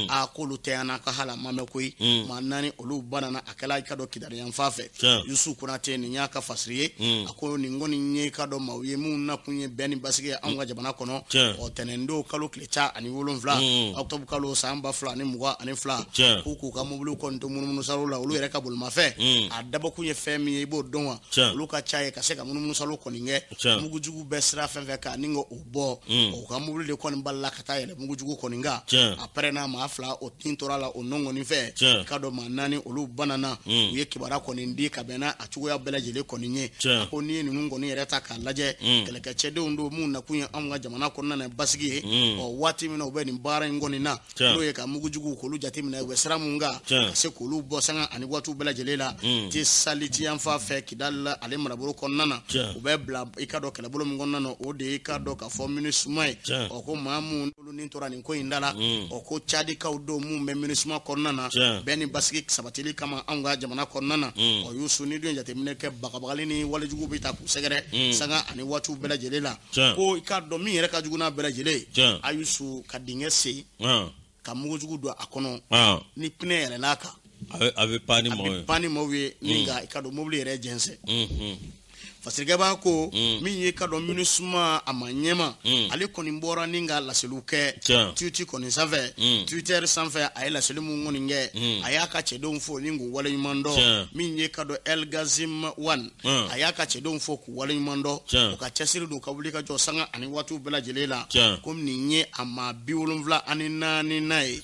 A k'olu tɛ an na ka hala ma mɛn koyi. Maa 4 olu banana, a kɛla i ka dɔn Kidali yanfan fɛ. Yusu Konate, nin y'a ka fasiri ye. A ko nin kɔni ye i ka dɔn maaw ye minnu nakun ye bɛn ni basigi ye anw ka jamana kɔnɔ. Ɔ tɛnɛndon kalo tile 17 octobre kalo san 2022, k'u k'u ka mobili kɔni to munumunusalo la, olu yɛrɛ ka bolimafɛn a dabɔkun ye fɛn min ye, i b'o dɔn wa? Olu ka ca ye ka se ka munumunusalo kɔni kɛ, mugujugu bɛ sira fɛn fɛn kan ni ka o bɔ. O ka mobili de kɔni balila ka taa yɛlɛ mugujugu kɔni kan, a pɛrɛnna, maa 2 o tin tora la o nɔ kɔni fɛ. Ka dɔn maa 4 olu banana, u ye kibaruya kɔni di ka bɛn n'a a cogoya bɛɛ lajɛlen kɔni ye. A ko n'i ye ninnu kɔni yɛrɛ ta k'a lajɛ, kɛlɛkɛcɛdenw don minnu nakun ye anw ka jamana kɔnɔna na basigi ye. Ɔ waati min na u bɛ nin baara in kɔni na, n'o ye ka mugujugu k'olu jateminɛ u bɛ sira mun kan, ka se k'olu bɔ sanga ani waatiw bɛɛ lajɛlen la Tesaliti yanfan fɛ, Kidali la, ale marabolo kɔnɔna na, u bɛ bila i ka dɔn kɛlɛbolo min kɔnɔna na, o de ye i ka dɔn k'a fɔ MINUSMA ye. Ɔ ko maa mun olu ni tora nin ko in da la, ɔ ko Cadikaw don mun bɛ MINUSMA kɔnɔna na, bɛn ni basigi sabatili kama anw ka jamana kɔnɔna na. Ɔ Yusu, ni dun ye jateminɛ kɛ, bagabagali ni walejugu bɛ ta k'u sɛgɛrɛ sanga ani waatiw bɛɛ lajɛlen la. Ko i k'a dɔn min yɛrɛ ka jugu n'a bɛɛ lajɛlen ye, a Yusu, ka dingɛ sen ka mugujugu don a kɔnɔ, ni pinɛ yɛlɛn'a kan, a bɛ pan ni a maaw bɛ ye. Pan ni maaw ye ni nka i ka dɔn mobili yɛrɛ jɛnsɛn. Fasirikɛba ko min ye ka dɔn MINUSMA a ma ɲɛma, ale kɔni bɔra ni ka laseliw kɛ Twitter kɔni sanfɛ, Twitter sanfɛ. A ye laseli mun kɔni kɛ, a y'a ka cɛdenw fo ni k'u waleɲuman dɔn. Min ye ka dɔn El Gazim One, a y'a ka cɛdenw fo k'u waleɲuman dɔn, u ka cɛsiri don, ka wuli ka jɔ sanga ani waatiw bɛɛ lajɛlen la. Ko nin ye a maa 74nan ye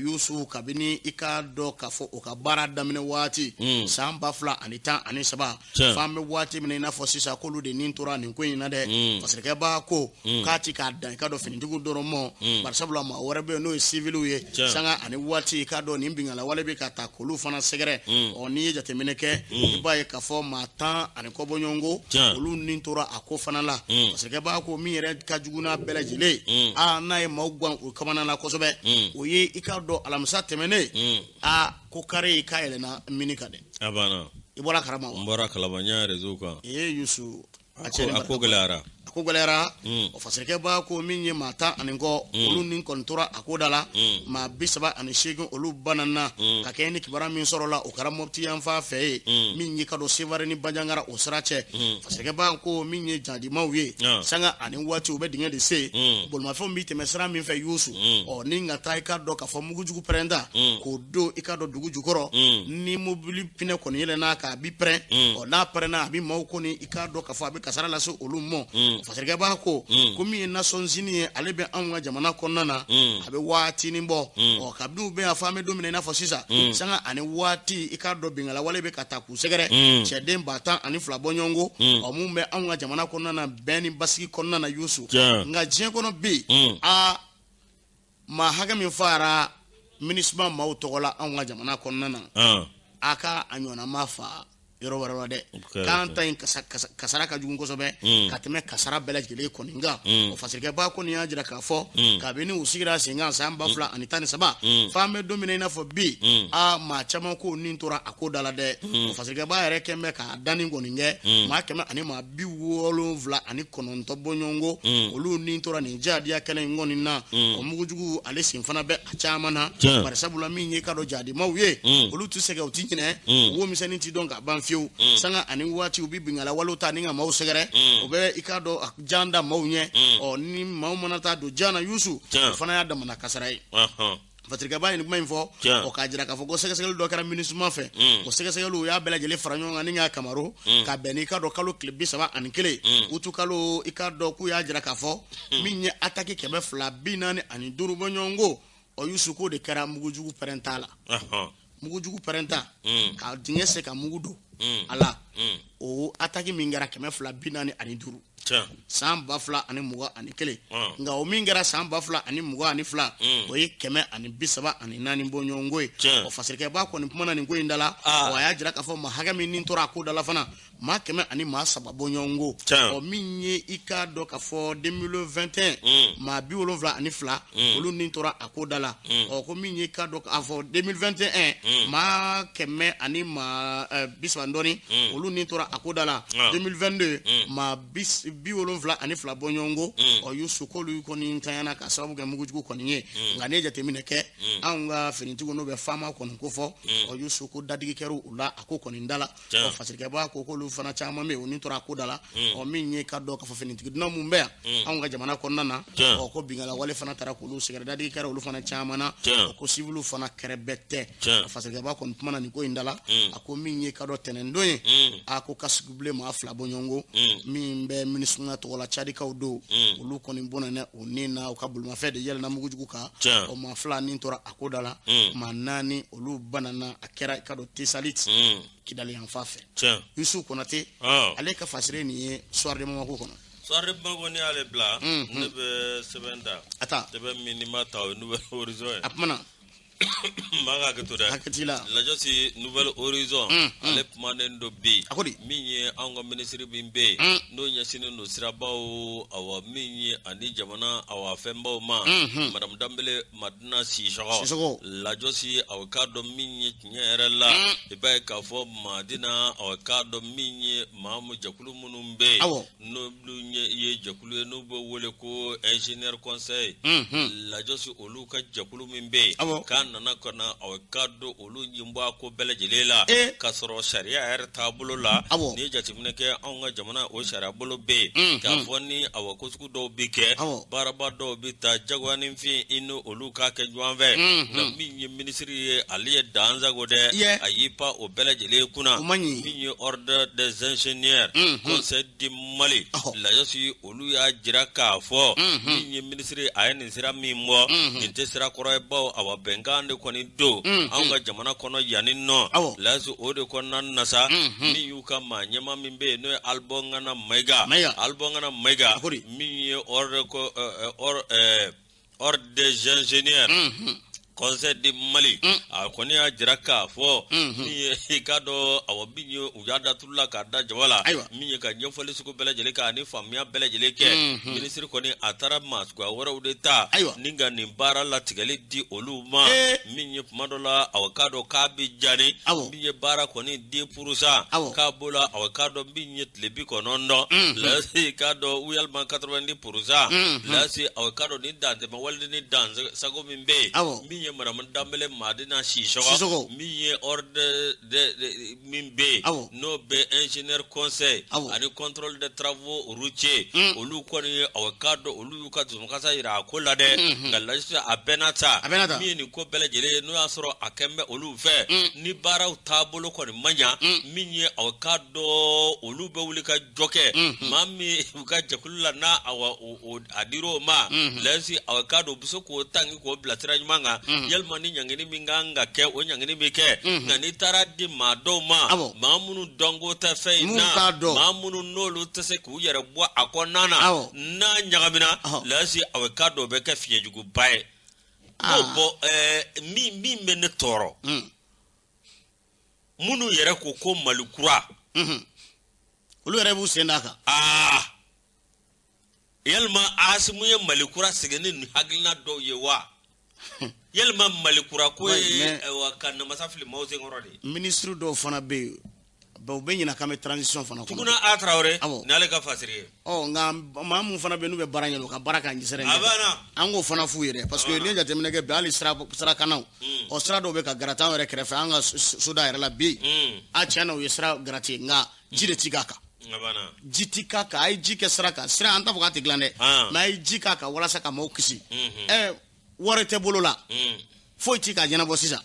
Yusu, kabini i k'a dɔn k'a fɔ u ka baara daminɛ waati san 2013, f'an bɛ waati min na i n'a fɔ sisan, k'olu de nin tora nin ko in na dɛ. Fasirikɛba ko k'a ti k'a dan i ka dɔn finitigiw dɔrɔn mɔ, barisabula maa wɛrɛ bɛ yen n'o ye siviliw ye, sanga ani waati i k'a dɔn nin binkala wale bɛ ka ta k'olu fana sɛgɛrɛ. Ɔ n'i ye jateminɛ kɛ, i b'a ye k'a fɔ maa 10 ani kɔ bɔɲɔgɔnko, olu nin tora a ko fana la. Fasirikɛba ko min yɛrɛ ka jugu n'a bɛɛ lajɛlen, aa n'a ye maaw gan o kamana la kosɛbɛ, o ye i k'a dɔn alamisa tɛmɛnen, aa ko kari k'a yɛlɛnna mini kan dɛ. A banna. I bɔra kalama wa? N bɔra kalama, n y'a réseau kan. Ee Yusu, a ko gɛlɛyara. A ko gɛlɛyara. O fasirikɛba ko min ye maa 10 ani kɔ, olu ni kɔni tora a ko da la, maa 38 olu banana. Ka kɛ ni kibaruya min sɔrɔla, o kɛra Mɔpti yanfan fɛ ye, min y'i ka dɔn Sevare ni Banjagara o sira cɛ. Fasirikɛba ko min ye jadimaw ye, sanga ani waati u bɛ dingɛ de sen, bolimafɛnw bɛ tɛmɛ sira min fɛ Yusu, ɔ ni ka taa i ka dɔn k'a fɔ mugujugu pɛrɛnta k'o don i ka dɔn dugu jukɔrɔ, ni mobili pinɛ kɔni yɛlɛn'a kan, a bi pɛrɛn. Ɔ n'a pɛrɛnna, a bi maaw kɔni i k'a dɔn k'a fɔ a bɛ kasara lase olu ma. Fasirikɛba ko min ye Nations Unies ye, ale bɛ anw ka jamana kɔnɔna na a bɛ waatinin bɔ. Ɔ kabini u bɛ yan fo an bɛ don min na i n'a fɔ sisan, sanga ani waati i k'a dɔn binkala wale bɛ ka ta k'u sɛgɛrɛ, cɛden 10,000 bɔɲɔgɔnko, ɔ mun bɛ anw ka jamana kɔnɔna na bɛn ni basigi kɔnɔna na Yusu. Nka diɲɛ kɔnɔ bi, aa maa hakɛ min fara MINUSMA maaw tɔgɔ la anw ka jamana kɔnɔna na, a ka a ɲɔgɔnna ma fa yɔrɔ wɛrɛ la dɛ. K'an ta in kasara ka jugu kosɛbɛ ka tɛmɛ kasara bɛɛ lajɛlen kɔni kan. O fasirikɛba kɔni y'a jira k'a fɔ kabini u sigira sen kan san 2013, f'an bɛ don min na i n'a fɔ bi, aa maa caman ko nin tora a ko da la dɛ. O fasirikɛba yɛrɛ kɛn bɛ k'a danni kɔni kɛ, maa 179 bɔɲɔgɔnko, olu nin tora nin jadiya kɛnɛ in kɔni na. O mugujugu ale sen fana bɛ a caman na, barisabula min ye ka dɔn jadimaw ye, olu tɛ sɛgɛn, u tɛ ɲinɛ, wo misɛnnin tɛ dɔn ka ban fiyewu. Sanga ani waati u bɛ binkala walew ta ni ka maaw sɛgɛrɛ, u bɛ i k'a dɔn jan da maaw ɲɛ. Ɔ ni maaw mana taa don jan na Yusu, o fana y'a damana kasara ye. Fasirikɛba ye nin kuma in fɔ, o k'a jira k'a fɔ ko sɛgɛsɛgɛli dɔ kɛra MINUSMA fɛ. O sɛgɛsɛgɛliw, u y'a bɛɛ lajɛlen fara ɲɔgɔn kan ni k'a kamaru ka bɛn n'i ka dɔn kalo tile 31 utu kalo, i k'a dɔn k'u y'a jira k'a fɔ min ye attaque 245 bɔɲɔgɔnko, ɔ Yusu, k'o de kɛra mugujugu pɛrɛnta la. Mugujugu pɛrɛnta ka dingɛ se ka mugu don a la, o attaque min kɛra 245 san 2021. Nka o min kɛra san 2022, o ye 134 bɔɲɔgɔnko ye. O fasirikɛba kɔni kumana nin ko in da la. O a y'a jira k'a fɔ maa hakɛ min nin tora a ko da la fana, maa 103 bɔɲɔgɔnko. Ɔ min ye i k'a dɔn k'a fɔ 2021, maa 72 olu nin tora a ko da la. Ɔ ko min ye i k'a dɔn k'a fɔ 2021, maa kɛmɛ ani maa bi saba dɔɔni. olu ni tora a ko da la. 2022, maa 72 bɔɲɔgɔnko, ɔ Yusu, k'olu kɔni ntanyana ka sababu kɛ mugujugu kɔni ye. Nka n'i ye jateminɛ kɛ, anw ka finitigiw n'o bɛ FAMa kɔni ko fɔ, ɔ Yusu, ko dadigi kɛra u la a ko kɔni da la. Ɔ fasirikɛbaa ko k'olu fana caman bɛ yen, o ni tora a ko da la. Ɔ min ye ka dɔn k'a fɔ finitigi dunan mun bɛ yan anw ka jamana kɔnɔna na, ɔ ko binkala wale fana taara k'olu sɛgɛrɛ, dadigi kɛra olu fana caman na. Ɔ ko civiliw fana kɛrɛ bɛɛ tɛ. Fasirikɛba kɔni kumana nin ko in da la. A ko min ye ka dɔn tɛnɛndon ye, a ko casque bleu maa 2 bɔɲɔgɔnko min bɛ MINUSMA tɔgɔ la, Cadikaw don, olu kɔni bɔnɛna u ni na, u ka bolimafɛn de yɛlɛnna mugujugu kan. Ɔ maa 2 ni tora a ko da la, maa 4 olu banana. A kɛra i ka dɔn Tesalit, Kidali yan fan fɛ. Yusu Konate, ale ka fasiri nin ye Soir de Bamako kɔnɔ. Soir de Bamako, ni y'ale bila, ne bɛ sɛbɛn ta. A ta. Sɛbɛn min ni ma ta, o ye Nouvel Horizon ye. A kumana. N b'a ka hakɛ to dɛ. Hakɛ t'i la. Lajɔsi, Nouvel Horizon, ale kumanen don bi. A ko di? Min ye anw ka minisiri min bɛ yen, n'o ɲɛsinnen don sirabaw, awa min ye ani jamana, awa fɛnbaw ma, madame Danbele Madina Sisɔgɔ. Sisɔgɔ. Lajɔsi, aw k'a dɔn min ye tiɲɛ yɛrɛ la, i b'a ye k'a fɔ Madina, aw k'a dɔn min ye maa mu jɛkulu minnu bɛ yen, n'olu ye jɛkulu ye n'u bɛ wele ko ingénieur conseil. Lajɔsi, olu ka jɛkulu min bɛ yen, k'a nana ka na, aw k'a dɔn olu ɲin bɔ a ko bɛɛ lajɛlen la, k'a sɔrɔ sariya yɛrɛ taabolo la. N'i ye jateminɛ kɛ, anw ka jamana o sariya bolo bɛ yen k'a fɔ ni awa ko sugu dɔw bɛ kɛ, baaraba dɔw bɛ ta jagoyaninfin, i ni olu k'a kɛ ɲɔgɔn fɛ. Nka min ye minisiri ye, ale ye dansago dɛ, a y'i pan o bɛɛ lajɛlen kunna. Min ye ordre des ingénieurs conseil du Mali, Lajɔsi, olu y'a jira k'a fɔ min ye minisiri, a ye nin sira min bɔ, nin tɛ sira kɔrɔ ye, bawo awa bɛnkan de kɔni don anw ka jamana kɔnɔ yanni nɔ. Lajɔsi, o de kɔnɔna na sa, min y'u ka maa ɲɛma min bɛ yen, n'o ye Alibɔngana Mayiga, Alibɔngana Mayiga, min ye ordre des ingénieurs conseil du Mali, a kɔni y'a jira k'a fɔ min ye i k'a dɔn, awa min ye u y'a da tulu la k'a da jaba la, min ye ka ɲɛfɔli sugu bɛɛ lajɛlen kɛ ani faamuya bɛɛ lajɛlen kɛ. Minisiri kɔni, a taara maa suguya wɛrɛw de ta ni ka nin baara latigɛli di olu ma. Min ye kuma dɔ la, awa k'a dɔn k'a bɛ jani, min ye baara kɔni 10 %, k'a b'o la, awa k'a dɔn min ye tile 90 lase, k'a dɔn walima 90 %. Lase, awa k'a dɔn ni dantɛmɛ wale ni dansago min bɛ yen, min ye madame Danbele Madina Sisɔgɔ, min ye ordre de min bɛ yen, n'o bɛ ingénieur conseil ani contrôle des travaux routiers, olu kɔni ye, awa k'a dɔn olu y'u ka dusukasa yira a ko la dɛ. Nka lajɛ, a bɛɛ n'a ta, min ye nin ko bɛɛ lajɛlen ye, n'o y'a sɔrɔ a kɛn bɛ olu fɛ, ni baaraw taabolo kɔni ma ɲa, min ye awa k'a dɔn olu bɛ wuli ka jɔ kɛ. Maa min u ka jɛkulu la, n'a awa a dir'o ma, lɛsi, awa k'a dɔn u bɛ se k'o tangi k'o bila sira ɲuman kan, yalima ni ɲangini min kan ka kɛ, o ɲangini bɛ kɛ. Nka n'i taara di maa dɔw ma, maa minnu dɔnko tɛ fɛn in na, maa minnu n'olu tɛ se k'u yɛrɛ bɔ a kɔnɔna na, n'a ɲagamina, lɛsi, awa k'a dɔn o bɛ kɛ fiɲɛjuguba ye. Ko bɔn, min bɛ ne tɔɔrɔ, minnu yɛrɛ ko ko Mali kura, olu yɛrɛ b'u sen d'a kan. Aa, yalima Asimu ye Mali kura sigi ni hakilina dɔw ye wa? Yalima Mali kura ko ye ka namasa fili maaw senkɔrɔ de? Minisiri dɔw fana bɛ yen, u bɛ ɲinɛ k'an bɛ transition fana kɔnɔ. Tuguna A Tarawele n'ale ka fasiri ye. Ɔ nka maa mun fana bɛ yen, n'u bɛ baara ɲɛ, u ka baara k'an ɲɛsira. A banna. An k'o fana f'u ye dɛ, parce que n'i ye jateminɛ kɛ bi, hali sirakanaw, ɔ sira dɔw bɛ ka garati an yɛrɛ kɛrɛfɛ, an ka soda yɛrɛ la bi. A tiɲɛ na, u ye sira garati, nka ji de ti k'a kan. Ji ti k'a kan. A ye ji kɛ sira kan. Sira, an t'a fɔ k'a tɛ dilan dɛ, mais a ye ji k'a kan walasa ka maaw kisi. Ɛ wari tɛ bolo la, foyi ti k'a ɲɛnabɔ sisan.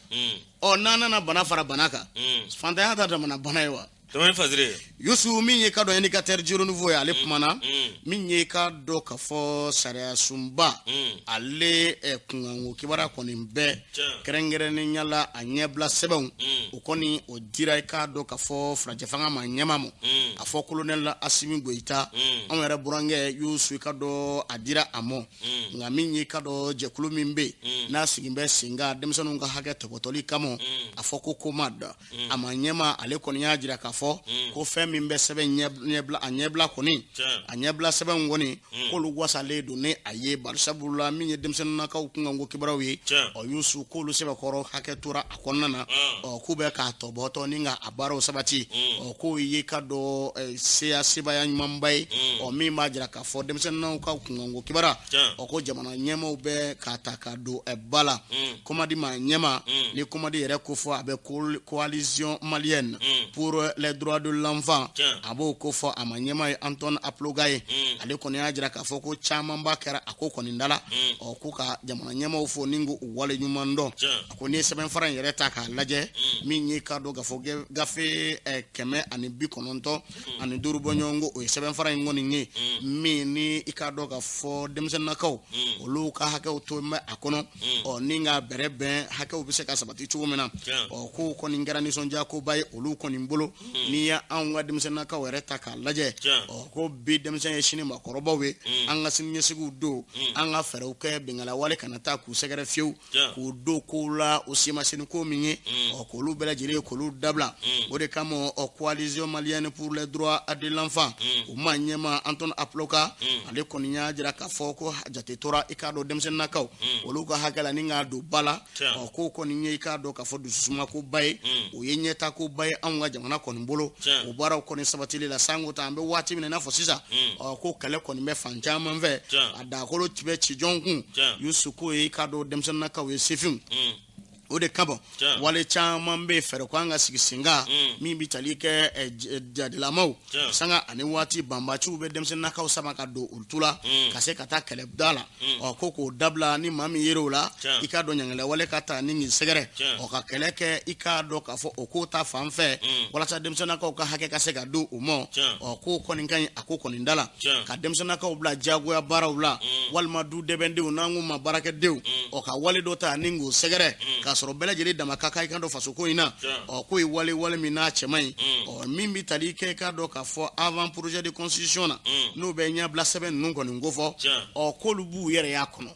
Ɔ n'an nana bana fara bana kan, fantanya ta damana bana ye wa? Tɛmɛ fasiri. Yusu, min ye ka dɔn indicateur du renouveau ye, ale kumana min ye ka dɔn ka fɔ sariya sunba ale kunkanko kibaruya kɔni bɛɛ, kɛrɛnkɛrɛnnenya la a ɲɛbila sɛbɛnw, o kɔni o dira i k'a dɔn ka fɔ furancɛ fanga ma ɲɛma ma. A fɔ colonel Asimi Goyita, anw yɛrɛ burankɛ Yusu, i ka dɔn a dira a mɔ. Nka min y'i ka dɔn jɛkulu min bɛ yen n'a sigi bɛ sen kan denmisɛnninw ka hakɛ tɔbɔtɔli kama, a fɔ ko COMAD, a ma ɲɛma, ale kɔni y'a jira k'a fɔ ko fɛn min bɛ sɛbɛn ɲɛbila, a ɲɛbila kɔni, a ɲɛbila sɛbɛn kɔni, k'olu wasalen don ni a ye. Barisabula min ye denmisɛnninnakaw kunkanko kibaruyaw ye, ɔ Yusu, k'olu sɛbɛkɔrɔ hakɛ tora a kɔnɔna na, ɔ k'u bɛ k'a tɔbɔtɔ ni ka a baaraw sabati. Ɔ k'o ye ka dɔn seya sebaya ɲumanba ye, ɔ min b'a jira k'a fɔ denmisɛnninnaw ka kunkanko kibaruya, ɔ ko jamana ɲɛmaaw bɛ k'a ta k'a don ba la. COMAD ma ɲɛma ni COMAD yɛrɛ ko fɔ, a bɛ Coalition malienne pour les droits de l'enfant, a b'o ko fɔ. A ma ɲɛma ye Antoine Aploga ye. Ale kɔni y'a jira k'a fɔ ko camanba kɛra a ko kɔni da la. Ɔ ko ka jamana ɲɛmaaw fo ni k'u wale ɲuman dɔn. A ko n'i ye sɛbɛnfura in yɛrɛ ta k'a lajɛ, min ye ka dɔn k'a fɔ gafe 195 bɔ ɲɔgɔn ko, o ye sɛbɛnfura in kɔni ye, min ni i k'a dɔn k'a fɔ denmisɛnninnakaw olu ka hakɛw to bɛ a kɔnɔ, ɔ ni ka bɛrɛ bɛn hakɛw bɛ se ka sabati cogo min na. Ɔ ko kɔni kɛra nisɔndiya koba ye olu kɔni bolo. N'i ye anw ka denmisɛnninnakaw yɛrɛ ta k'a lajɛ, ɔ ko bi denmisɛn ye sini maakɔrɔbaw ye, an ka siniɲɛsigiw don, an ka fɛɛrɛw kɛ bɛnkala wale kana taa k'u sɛgɛrɛ fiyewu, k'u don kow la o si ma se ni ko min ye, ɔ k'olu bɛɛ lajɛlen k'olu dabila. O de kama, ɔ Coalition malienne pour les droits de l'enfant, o ma ɲɛma Antoine Aploka, ale kɔni y'a jira k'a fɔ ko jate tora i k'a dɔn denmisɛnninnakaw olu ka hakɛ la ni k'a don ba la. Ɔ ko kɔni ye i k'a dɔn k'a fɔ dususuma koba ye, o ye ɲɛtakoba ye anw ka jamana kɔni bolo, o baaraw kɔni sabatili la. Sango ta an bɛ waati min na i n'a fɔ sisan, ɔ ko kɛlɛ kɔni bɛ fan caman fɛ, a dakolo bɛ ci jɔn kun. Yusu, ko ye i k'a dɔn denmisɛnninnakaw ye sifinw, o de kama wale caman bɛ fɛɛrɛ ko an ka sigi sen kan min bɛ tali kɛ jadilamaw sanga ani waati banbaciw bɛ denmisɛnninnakaw sama ka don olu tu la ka se ka taa kɛlɛ da la. Ɔ ko k'o dabila, ni maa min yer'o la, i k'a dɔn ɲangɛlɛ wale ka ta ni k'i sɛgɛrɛ, ɔ ka kɛlɛ kɛ i k'a dɔn k'a fɔ o ko ta fan fɛ walasa denmisɛnninnakaw ka hakɛ ka se ka di u ma. Ɔ ko kɔni ka ɲi a ko kɔni da la, ka denmisɛnninnakaw bila diyagoya baaraw la walima du dɛbɛndenw n'an k'u ma baarakɛdenw, ɔ ka wale dɔ ta ni k'o sɛgɛrɛ k'a sɔrɔ bɛɛ lajɛlen dama ka kan i ka dɔn fasoko in na. Ɔ k'o ye wale wale min n'a cɛ man ɲi. Ɔ min bɛ tali kɛ i k'a dɔn k'a fɔ avant projet de constitution na, n'o bɛ ɲɛbila sɛbɛn ninnu kɔni ko fɔ, ɔ k'olu b'u yɛrɛ y'a kɔnɔ,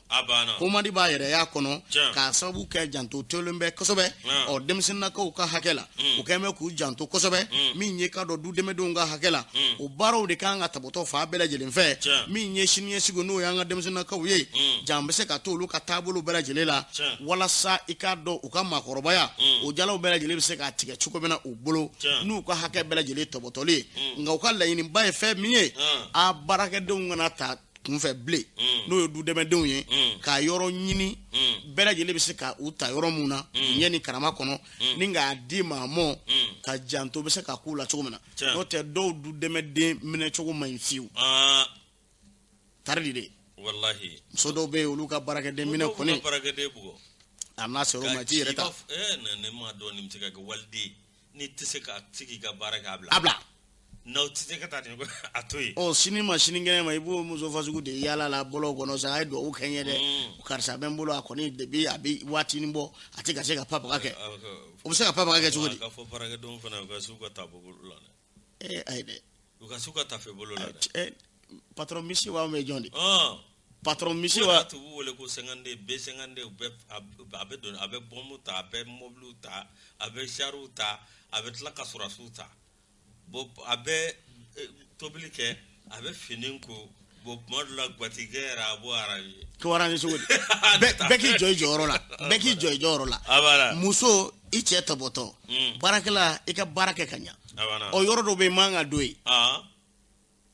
COMAD b'a yɛrɛ y'a kɔnɔ k'a sababu kɛ janto tolen bɛ kosɛbɛ ɔ denmisɛnninnakaw ka hakɛ la. U kɛn bɛ k'u janto kosɛbɛ min ye k'a dɔn du dɛmɛdenw ka hakɛ la. O baaraw de kan ka tabatɔ fan bɛɛ lajɛlen fɛ. Min ye siniɲɛsigi, n'o y'an ka denmisɛnninnakaw ye, jan bɛ se ka to olu ka taabolo bɛɛ lajɛlen la walasa i k'a dɔn u ka maakɔrɔbaya o jalaw bɛɛ lajɛlen bɛ se k'a tigɛ cogo min na u bolo n'u ka hakɛ bɛɛ lajɛlen tɔbɔtɔli ye. Nka u ka laɲiniba ye fɛn min ye, a baarakɛdenw kana ta kunfɛ bilen, n'o ye du dɛmɛdenw ye, ka yɔrɔ ɲini bɛɛ lajɛlen bɛ se ka u ta yɔrɔ mun na ɲɛ ni karama kɔnɔ ni k'a di maa mɔ ka janto bɛ se ka k'u la cogo min na. N'o tɛ, dɔw du dɛmɛden minɛcogo man ɲi fiyewu, tari de. Walahi. Muso dɔw bɛ yen, olu ka baarakɛden minɛ kɔni, baarakɛden bugɔ. A n'a sera o ma, i t'i yɛrɛ ta. Ne ma dɔn nin bɛ se ka kɛ waliden n'i tɛ se ka se k'i ka baara kɛ, a bila. A bila. N'aw tɛ se ka taa nin, a to yen. Ɔ sini ma sinikɛnɛ ma, i b'o muso fasugu de yaala la bɔlɔn kɔnɔ sa: a ye dugawu kɛ n ye dɛ, karisa bɛ n bolo, a kɔni depuis a bɛ waatinin bɔ, a tɛ ka se ka papaga kɛ. O bɛ se ka papaga kɛ cogo di? K'a fɔ baarakɛdenw fana, u ka s'u ka tafe bolo la dɛ. Ee, ayi dɛ. U ka s'u ka tafe bolo la dɛ. Ɛ, patron misi wa bɛ jɔn de? Patron misi wa. Tu b'u wele ko 52 B52, u bɛ a bɛ don, a bɛ bɔnbu ta, a bɛ mɔbiliw ta, a bɛ sariw ta, a bɛ tila ka sɔrɔdasiw ta. Bon, a bɛ tobili kɛ, a bɛ fini ko. Bon, tuma dɔ la, gwatikɛ yɛrɛ, a b'o arranger. Ko arranger cogo di? Bɛɛ k'i jɔ i jɔyɔrɔ la, bɛɛ k'i jɔ i jɔyɔrɔ la. A banna. Muso, i cɛ tɔbɔtɔ, baarakɛla, i ka baara kɛ ka ɲa. A banna. Ɔ yɔrɔ dɔ bɛ yen, man ka don yen.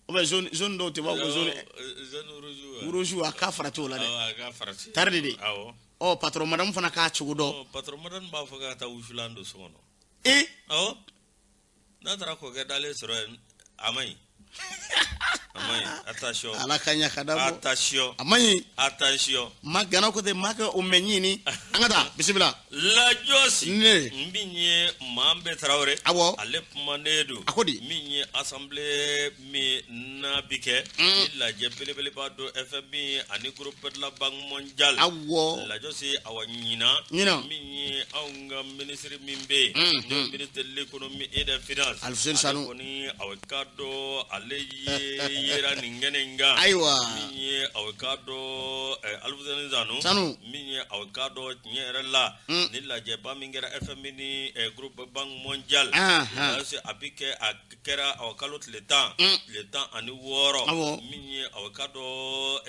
Ou bien zone dɔw tɛ b'a fɔ ko zone zone rouge. Rouge, a k'a farati o la dɛ. Awɔ, a k'a farati. Tari de. Awɔ. Ɔ patron madame fana k'a cogo dɔn. Patron madame b'a fɔ k'a ka taa wusulan don so kɔnɔ. Ee. Awɔ, n'a taara kɔkɛ dalen sɔrɔ yen, a man ɲi. A man ɲi, attention. Ala ka ɲa ka da bɔ. Attention. A man ɲi. Attention. Ma gana ko tɛ ma kɛ o mɛ ɲini. An ka taa, bisimila. Lajɔsi. Ne. Min ye Mahambe Tarawele. Awɔ. Ale kumanen don. A ko di? Min ye assemblée min n'a bi kɛ. Ni lajɛ belebeleba don FMI ani groupe de la Banque mondiale. Awɔ. Lajɔsi, awa ɲinan. Ɲinan. Min ye anw ka ministre min bɛ yen. N'o ye ministre de l'économie et des finances. Alfuseni Sanu. Ale kɔni, awa k'a dɔn ale ye yera nin kɛnɛ in kan. Ayiwa. Min ye awa k'a dɔn Alfuseni Sanu. Sanu. Min ye awa k'a dɔn tiɲɛ yɛrɛ la. Ni lajɛba min kɛra FMI ni groupe Banque mondiale. Lajɔsi, a bi kɛ, a kɛra awa kalo tile 10. Tile 16. Awɔ. Min ye awa k'a dɔn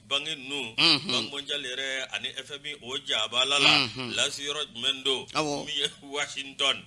banque ninnu. Banque mondiale yɛrɛ ani FMI o jabala la. Lasi yɔrɔ jumɛn don? Awɔ. Min ye Washington.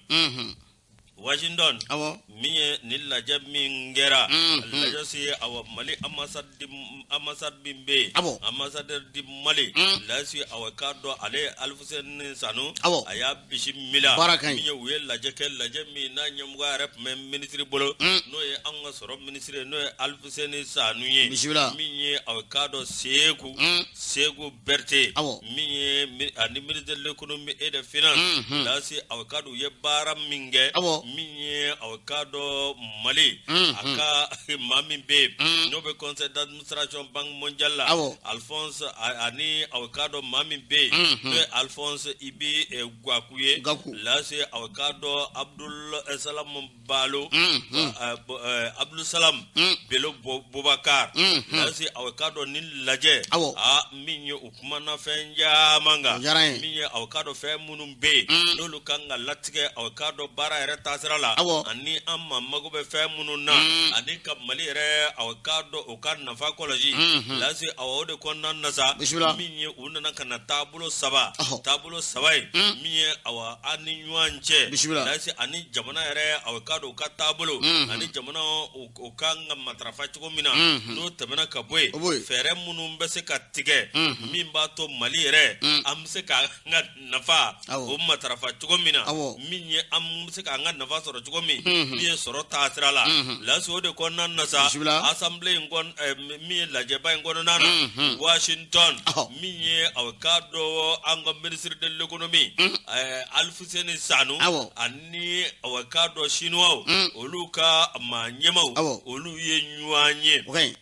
Washington. Awɔ. Min ye nin lajɛ min kɛra. Lajɔsi, awa Mali ambassade ambassade min bɛ yen. Awɔ. Ambassadeur du Mali. Lasi, awa k'a dɔn ale ye Alfuseni Sanu. Awɔ. A y'a bisimila. Baara ka ɲi. Min ye u ye lajɛ kɛ, lajɛ min n'a ɲɛmɔgɔ yɛrɛ tun bɛ ministre bolo. N'o ye anw ka sɔrɔ ministre ye, n'o ye Alfuseni Sanu ye. Bisimila. Min ye awa k'a dɔn Seku. Seku Berete. Awɔ. Min ye ani ministre de l'économie et des finances. Lasi, awa k'a dɔn u ye baara min kɛ. Awɔ. Min ye awa k'a dɔn Mali. A ka maa min bɛ yen. N'o bɛ conseil d'administration Banque mondiale la. Awɔ. Alphonse ani awa k'a dɔn maa min bɛ yen. N'o ye Alphonse Ibi Gaku ye. Gaku. Lasi, awa k'a dɔn Abdul Salam Balo. Abdul Salam Bello Boubacar. Lasi, awa k'a dɔn ni lajɛ. Awɔ. Aa, min ye u kumana fɛn caman kan. O diyara n ye. Min ye awa k'a dɔn fɛn minnu bɛ yen. N'olu kan ka latigɛ awa k'a dɔn baara yɛrɛ taasira la. Awɔ. Ani an ma mago bɛ fɛn minnu na. Ani ka Mali yɛrɛ awa k'a dɔn o ka nafa kɔlɔsi. Lasi, awa o de kɔnɔna na sa. Bisimila. Min ye u nana ka na taabolo saba. Taabolo saba ye. Min ye awa an ni ɲɔgɔn cɛ. Bisimila. Lasi, ani jamana yɛrɛ awa k'a dɔn u ka taabolo. Ani jamana o kan ka matarafa cogo min na. N'o tɛmɛna ka bɔ yen. O bɔ yen. Fɛɛrɛ minnu bɛ se ka tigɛ. Min b'a to Mali yɛrɛ. An bɛ se k'an ka nafa. Awɔ. O matarafa cogo min na. Awɔ. Min ye an bɛ se k'an ka nafa sɔrɔ cogo min. Min ye sɔrɔ taasira la. Lasi, o de kɔnɔna na sa. Bisimila. Assemblée in kɔn min ye lajɛba in kɔnɔna na. Washington. Min ye awa k'a dɔn an ka ministre de l'économie. Alfuseni Sanu. Awɔ. Ani awa k'a dɔn chinois. Olu ka maa ɲɛmaw. Awɔ. Olu ye ɲɔgɔn ye. O ka ɲi.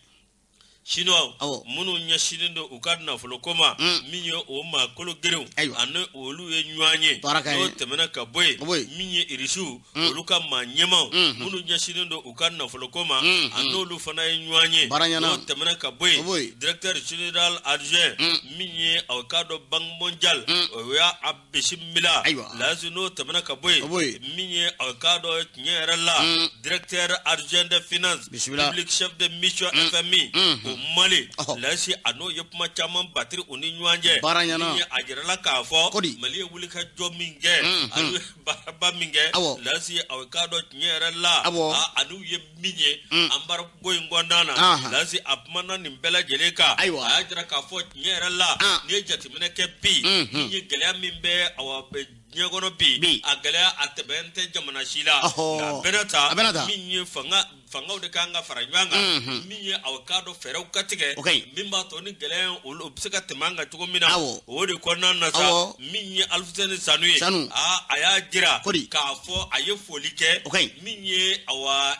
Chinois Awɔ. minnu ɲɛsinnen don u ka nafolo ko ma, min ye o maa kolo gerenw Ayiwa. ani olu ye ɲɔgɔn ye. Baara ka ɲi. N'o tɛmɛna ka bɔ yen, Ka bɔ yen. min ye irisiw, olu ka maa ɲɛmaw minnu ɲɛsinnen don u ka nafolo ko ma, ani n'olu fana ye ɲɔgɔn ye. Baara ɲɛna. N'o tɛmɛna ka bɔ Ka bɔ yen, yen. directeur général adjoint min ye aw k'a dɔn Banque mondiale, o y'a a bisimila. Ayiwa. Lasi, n'o tɛmɛna ka bɔ Ka bɔ yen, yen. min ye aw k'a dɔn tiɲɛ yɛrɛ la, directeur adjoint des finances Bisimila. public, chef de mission FMI o Mali. Ɔhɔ. Lasi, a n'o ye kuma caman batiri u ni ɲɔgɔn cɛ. Baara ɲɛna. Min ye a jirala k'a fɔ Ko di? Mali ye wuli ka jɔ min kɛ, ani ye baaraba min kɛ. Awɔ. Lasi, a k'a dɔn tiɲɛ yɛrɛ la, Awɔ. a n'u ye min ye embargo in kɔnɔna na. Lasi, a kumana nin bɛɛ lajɛlen kan. Ayiwa. A y'a jira k'a fɔ tiɲɛ yɛrɛ la, n'i ye jateminɛ kɛ bi, min ye gɛlɛya min bɛ awa bɛ diɲɛ kɔnɔ bi, Bi. a gɛlɛya a tɛmɛn tɛ jamana si la. Ɔhɔ. Nka a bɛna ta, A bɛna ta. min ye fanga fangaw de kan ka fara ɲɔgɔn kan, min ye aw k'a dɔn fɛɛrɛw ka tigɛ O ka ɲi. min b'a to ni gɛlɛya in olu o bɛ se ka tɛmɛ an kan cogo min na. Awɔ. O de kɔnɔna na sa, Awɔ. min ye Alfuseni Sanu ye. Sanu. Aa, a y'a jira Ko di? k'a fɔ a ye foli kɛ. O ka ɲi. Min ye awa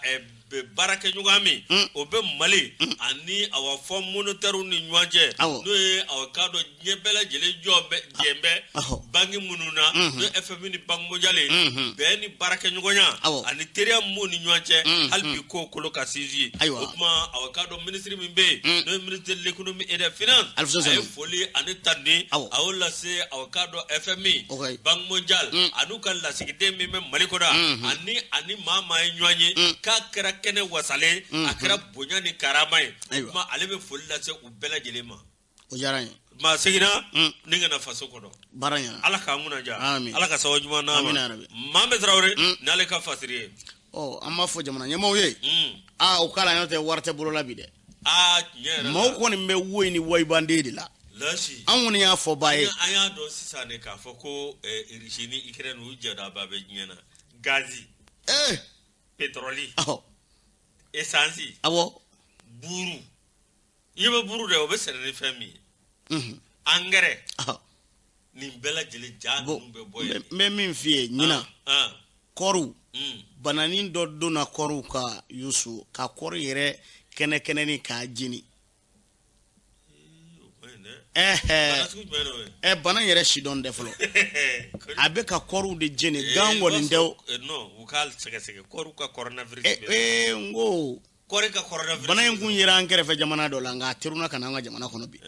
baarakɛɲɔgɔn min o bɛ Mali ani awa fonds monétaire ni ɲɔgɔn cɛ, Awɔ. n'o ye awa k'a dɔn diɲɛ bɛɛ lajɛlen jɔ bɛ jɛn bɛ Ɔhɔ. banque minnu na, n'o ye FMI ni Banque mondiale ye, bɛn ni baarakɛɲɔgɔnya Awɔ. ani teriya min b'u ni ɲɔgɔn cɛ, hali bi ko kolo ka sinsin. Ayiwa. O tuma, awa k'a dɔn ministre min bɛ yen, n'o ye ministre de l'économie et des finances, Alfuseni a ye Sanu. foli ani tanuni Awɔ. a y'o lase awa k'a dɔn FMI, O ka ɲi. Banque mondiale an'u ka lasigiden min bɛ Mali kɔnɔ yan, ani maa ye ɲɔgɔn ye, k'a kɛra kɛnɛ wasalen, a kɛra bonya ni karama ye. Ayiwa. O tuma, ale bɛ foli lase u bɛɛ lajɛlen ma. O diyara n ye. Maa seginna ni ka na faso kɔnɔ. Baara ɲɛna. Ala k'an kunna diya. Amin. Ala ka sababu ɲuman d'an Amina ma. ya Rabbi. Maa Tarawele n'ale ka fasiri ye. Ɔ, an b'a fɔ jamana ɲɛmaaw ye, aa, u k'a la n'o tɛ wari tɛ bolo la bi dɛ. Aa, tiɲɛ yɛrɛ la. Maaw kɔni bɛ wo in ni wayibanden de la. Lasi. An kɔni y'a fɔ ba ye. An y'a dɔn sisan de k'a fɔ ko Russie ni Ukraine u jɔdaba bɛ diɲɛ na. Gazi, Ee. pétrole, Awɔ. essence. Awɔ. Buru, i bɛ buru de, o bɛ sɛnɛ ni fɛn min ye, angɛrɛ, nin bɛɛ lajɛlen ja ninnu bɛ bɔ yen. N bɛ min f'i ye ɲinan, kɔriw, bananin dɔ donna kɔriw kan, Yusu, ka kɔri yɛrɛ kɛnɛ kɛnɛni k'a jeni. Ɛ, bana yɛrɛ si dɔn tɛ fɔlɔ, a bɛ ka kɔriw de jeni, gan kɔni tɛ o. Non, u k'a sɛgɛsɛgɛ, kɔriw ka coronavirus. Ee, n ko kɔri ka coronavirus. Bana in kun yera an kɛrɛfɛ jamana dɔ la, nka a teruna ka na an ka jamana kɔnɔ bi.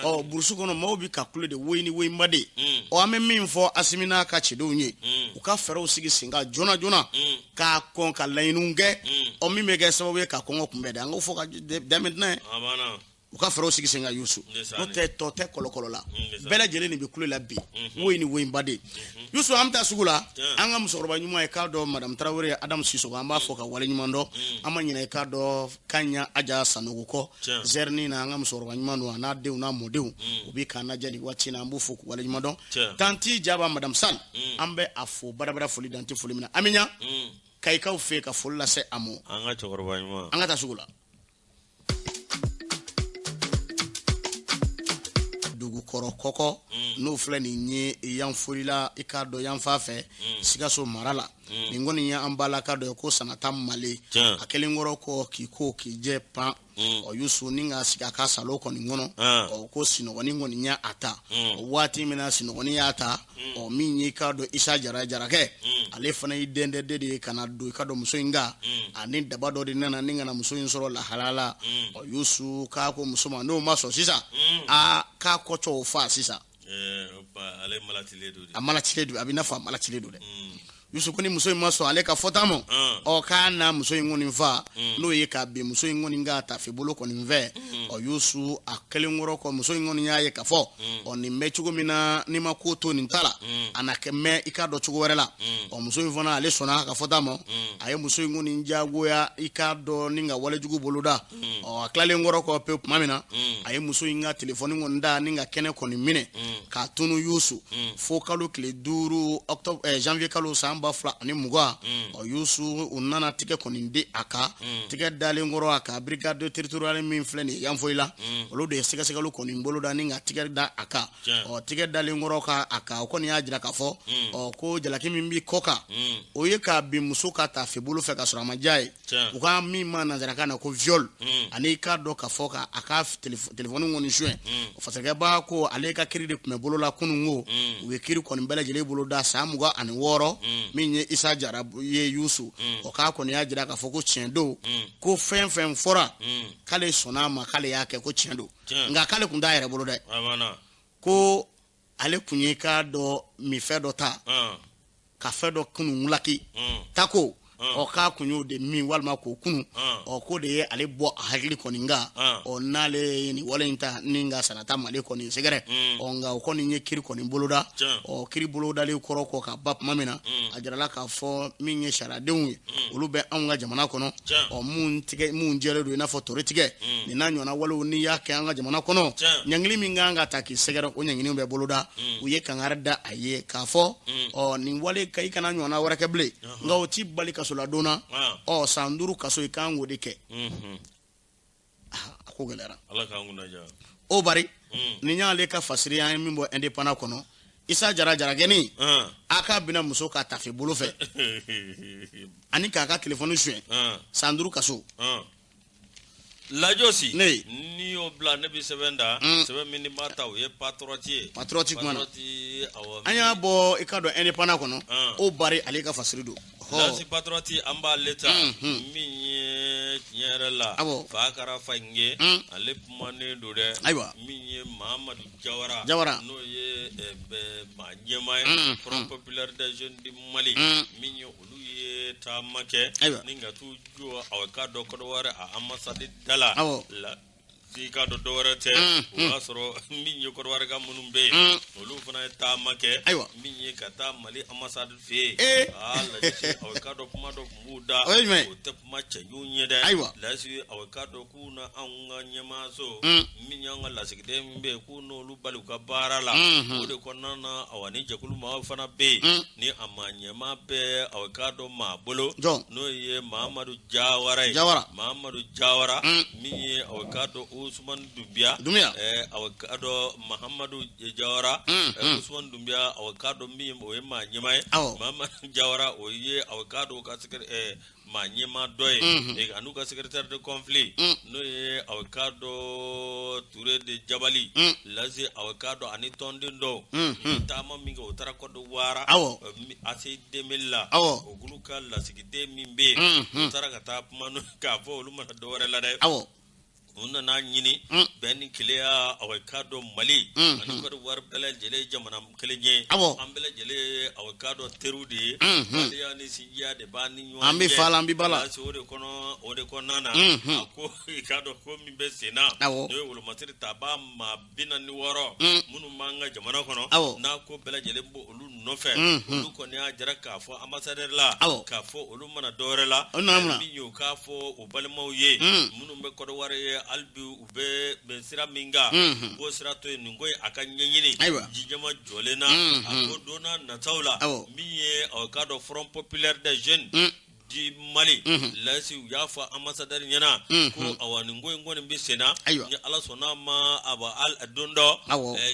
Ɔ, burusi kɔnɔ, maaw bi ka kule de, woyi ni woyinba de. Ɔ, an bɛ min fɔ Asimi n'a ka cidenw ye, u ka fɛɛrɛw sigi sen kan joona joona k'a kɔn ka laɲiniw kɛ, ɔ, min bɛ kɛ sababu ye ka kɔngɔ kunbɛn dɛ. An k'o fɔ ka dès maintenant, u ka fɛɛrɛw sigi sen kan, Yusu, n'o tɛ tɔ tɛ kɔlɔkɔlɔ la. Bɛɛ lajɛlen de bɛ kule la bi, woyi ni woyinba de. Yusu, an bɛ taa sugu la. An ka musokɔrɔba ɲuman ye, k'a dɔn, Madame Tarawele Adamu Sisoko, an b'a fɔ ka wale ɲuman dɔn. An ma ɲinɛ, i k'a dɔn, Kaɲa Aja Sanogo kɔ zɛrini na, an ka musokɔrɔba ɲuman don, a n'a denw n'a mɔdenw, u bɛ k'an lajɛ nin waati in na, an b'u fo k'u wale ɲuman dɔn. Tanti Jaba, Madame Sall, an bɛ a fo badabada, foli dan tɛ foli min na. An bɛ ɲa Kayikaw fɛ ka foli lase a ma. An ka cɛkɔrɔba ɲuman. An ka taa sugu la. Dugukɔrɔ kɔkɔ n'o filɛ nin ye Yanfolila, i k'a dɔn, yanfan fɛ, Sikaso mara la, nin kɔni ye an balaka dɔ ye ko Sanata Male. A kelen kɔrɔ kɔ k'i ko k'i jɛ pan, ɔ, Yusu, ni ka sigi a ka salon kɔni kɔnɔ, ɔ, ko sinɔgɔni kɔni y'a a ta. O waati min na sinɔgɔni y'a ta, ɔ, min ye, i k'a dɔn, Isa Jara Jarakɛ, ale fana y'i dɛndɛn de ye ka na don, i k'a dɔn, muso in kan, ani daba dɔ de nana ni ka na muso in sɔrɔ lahala la. Ɔ, Yusu, k'a ko muso ma n'o ma sɔn sisan, aa, k'a kɔcɔ o fa sisan. Ale malatilen don. A malatilen don, a bɛ i n'a fɔ a malatilen don dɛ. Yusu ko ni muso in ma sɔn ale ka fɔta ma, ɔ, k'a na muso in kɔni fa, n'o ye ka bin muso in kɔni ka tafe bolo kɔni fɛ. Ɔ, Yusu, a kelen kɔrɔ kɔ, muso in kɔni y'a ye k'a fɔ, ɔ, nin bɛ cogo min na, n'i ma ko to nin ta la, a na kɛ mɛn, i k'a dɔn, cogo wɛrɛ la. Ɔ, muso in fana, ale sɔnna a ka fɔta ma. A ye muso in kɔni diyagoya, i k'a dɔn, ni ka walejugu boloda. Ɔ, a tilalen kɔrɔ kɔ pewu tuma min na, a ye muso in ka telefɔni kɔni da ni ka kɛnɛ kɔni minɛ k'a tunu, Yusu, fo kalo tile 5, octobre, janvier kalo san 2020. Ɔ, Yusu, u nana tigɛ kɔni di a kan. Tigɛ dalen kɔrɔ a kan, brigade territoriale min filɛ nin ye Yanfolila, olu de ye sɛgɛsɛgɛliw kɔni boloda ni ka tigɛ da a kan. Ɔ, tigɛ dalen kɔrɔ ka a kan, o kɔni y'a jira k'a fɔ, ɔ, ko jalaki min bi kɔ kan, o ye k'a bin muso ka tafe bolo fɛ ka sɔrɔ a ma diya ye, u ka min ma nanzarakan na ko viol, ani i k'a dɔn k'a fɔ ka a ka telefɔni kɔni suɲɛ. Fasakɛba ko ale ka kiri de tun bɛ bolo la kunun ko u ye kiri kɔni bɛɛ lajɛlen bolo da san 26, min ye Isa Jara ye, Yusu. O k'a kɔni y'a jira k'a fɔ ko tiɲɛ don, ko fɛn fɛn fɔra, k'ale sɔnna a ma, k'ale y'a kɛ, ko tiɲɛ don, nka k'ale tun t'a yɛrɛ bolo dɛ, ko ale tun ye k'a dɔn minfɛn dɔ ta ka fɛn dɔ kunun laki tako, ɔ, k'a kun y'o de min walima k'o kunu, ɔ, k'o de ye ale bɔ a hakili kɔni kan. Ɔ, n'ale ye nin wale in ta ni ka Sanata Male kɔni sɛgɛrɛ. Ɔ, nka o kɔni ye kiri kɔni boloda. Ɔ, kiri bolodalen kɔrɔ kɔ ka ba tuma min na, a jirala k'a fɔ min ye sariyadenw ye, olu bɛ anw ka jamana kɔnɔ. Ɔ, mun tigɛ mun jɛlen don i n'a fɔ tori tigɛ, nin n'a ɲɔgɔnna walew, n'i y'a kɛ an ka jamana kɔnɔ, ɲangili min kan ka ta k'i sɛgɛrɛ, o ɲangiliw bɛ boloda. U ye kangari da a ye k'a fɔ, ɔ, nin wale ka i kana ɲɔgɔnna wɛrɛ kɛ bilen, nka o t'i bali kaso la donna. Ɔ, san 5 kaso, i kan k'o de kɛ. A ko gɛlɛyara. O bari nin y'ale ka fasiri, an ye min bɔ Indépendant kɔnɔ, Isa Jara Jarakɛni, a k'a bɛna muso ka tafe bolo fɛ ani k'a ka telefɔni suɲɛ, san 5 kaso. Lajɔsi ne n'i y'o bila, ne bɛ sɛbɛn da, sɛbɛn min ni b'a ta, o ye Patriote ye. Patriote kuma na, an y'a bɔ, i ka dɔn, Indépendant kɔnɔ. O bari ale ka fasiri don. Lasi Patriote, an b'ale ta. Min ye tiɲɛ yɛrɛ la, fa kɛra fa ye, ale kumanen don dɛ. Min ye Mahamadu Jawara. Jawara. N'o ye maa ɲɛmaa ye, Front populaire des jeunes du Mali, min ye olu ye taama kɛ ni ka t'u jɔ, a ka dɔn, Kɔdiwari a ambassade da la. I k'a dɔn dɔwɛrɛ tɛ, o y'a sɔrɔ min ye Kɔdiwarika minnu bɛ yen, olu fana ye taama kɛ. Min ye ka taa Mali ambassade fɛ yen. Aa Lasi, aw k'a dɔn kuma dɔ tun b'u da. O ye jumɛn? O tɛ kuma cɛjugu ye dɛ. Lasi, aw k'a dɔn k'u na anw ka ɲɛmaaso, min y'an ka lasigiden min bɛ yen, k'u n'olu bali u ka baara la. O de kɔnɔna na, awa, ni jɛkulu maaw fana bɛ yen, ni a maa ɲɛmaa bɛ, aw k'a dɔn maa bolo, n'o ye Mahamadu Jawara ye. Jawara. Mahamadu Jawara, min ye, aw k'a dɔn, Usumani Dunbiya. Dunbiya. Aw k'a dɔn Mahamadu Jawara, Usumani Dunbiya, aw k'a dɔn min o ye maa ɲɛmaa ye. Mahamadu Jawara, o ye, aw k'a dɔn, ka maa ɲɛmaa dɔ ye, an'u ka secrétaire de conflit, n'o ye, aw k'a dɔn, Ture de Jabali. Lasi, aw k'a dɔn, ani tɔnden dɔw taama min kɛ, o taara Côte d'Ivoire. ACI 2000 la, olu ka lasigiden min bɛ yen, u taara ka taa kuma n'o k'a fɔ olu mana dɔwɛrɛ la dɛ. U nana ɲini bɛn ni kelenya, aw k'a dɔn, Mali ani Côte d'Ivoire bɛɛ lajɛlen jamana kelen ye. An bɛɛ lajɛlen, aw k'a dɔn, teriw de ye, badenya ni sinjiya de b'an ni ɲɔgɔn cɛ. An bɛ fa la, an bɛ ba la. O de kɔnɔ, o de kɔnɔna na, a ko i k'a dɔn ko min bɛ sen na, n'o ye wolomasiri tabaa maa 46 minnu b'an ka jamana kɔnɔ, n'a ko bɛɛ lajɛlen b'o olu nɔfɛ, olu kɔni y'a jira k'a fɔ ambassadeur la, k'a fɔ olu mana dɔwɛrɛ la, min ye u k'a fɔ u balimaw ye minnu bɛ Côte d'Ivoire ye, hali bi u bɛ bɛn sira min kan, u b'o sira to yen. Nin ko in a ka ɲɛɲini jijama jɔlen na. A ko don n'a nataw la, min ye, aw k'a dɔn, Front populaire des jeunes du Mali, Lasi, u y'a fɔ ambassadeur ɲɛna ko awa, nin ko in kɔni bɛ sen na. Ni Ala sɔnna ma, a don dɔ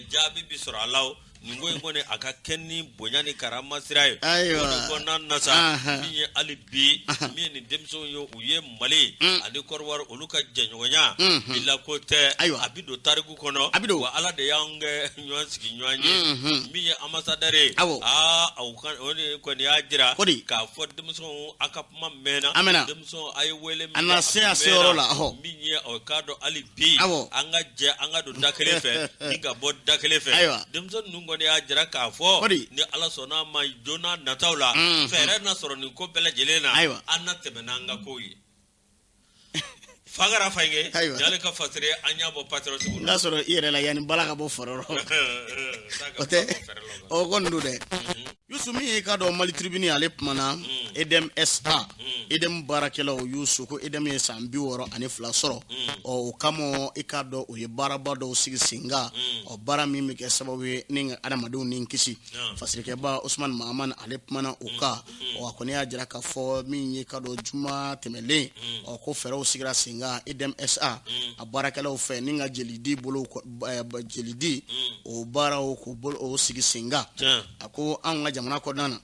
jaabi bi sɔrɔ a la. Nin ko in kɔni, a ka kɛ ni bonya ni karama sira ye. O de kɔnɔna na sa, min ye hali bi, min ye nin denmisɛnw ye, u ye Mali ani Côte d'Ivoire, olu ka jɛɲɔgɔnya bila ko tɛ, a bɛ don tariku kɔnɔ. A bɛ don. Wa Ala de y'an kɛ ɲɔgɔn sigi ɲɔgɔn ye. Min ye ambassadeur ye, aa, o de kɔni y'a jira k'a fɔ denmisɛnw, a ka kuma mɛnna. A mɛnna. Denmisɛnw, a ye wele min A na se a seyɔrɔ la. Min ye, o k'a dɔn, hali bi an ka jɛ, an ka don da kelen fɛ ni ka bɔ da kelen fɛ. Denmisɛn ninnu kɔni y'a jira k'a fɔ ni Ala sɔnna a ma, don n'a nataw la, fɛɛrɛ na sɔrɔ nin ko bɛɛ lajɛlen na. An na tɛmɛ n'an ka kow ye. Fagara Fayinge, y'ale ka fasiri, an y'a bɔ Patriote bolo. N'a sɔrɔ i yɛrɛ la yanni bala ka bɔ foro rɔ, o tɛ o kɔni don dɛ. Yusu, min ye, k'a dɔn, Mali Tribune, ale kumana EDM SA, EDM baarakɛlaw. Yusu ko EDM ye san 62 sɔrɔ. Ɔ, o kama, i k'a dɔn, o ye baaraba dɔw sigi sen kan. Ɔ, baara min bɛ kɛ sababu ye ni ka adamadenw ni kisi. Fasirikɛba Usumani Mahamani, ale kumana o kan. Ɔ, a kɔni y'a jira k'a fɔ min ye, k'a dɔn, juma tɛmɛlen, ɔ, ko fɛɛrɛw sigira sen kan EDM SA a baarakɛlaw fɛ ni ka jelidi bolo, jelidi o baaraw k'o o sigi sen kan. A ko anw ka jamana kɔnɔna na,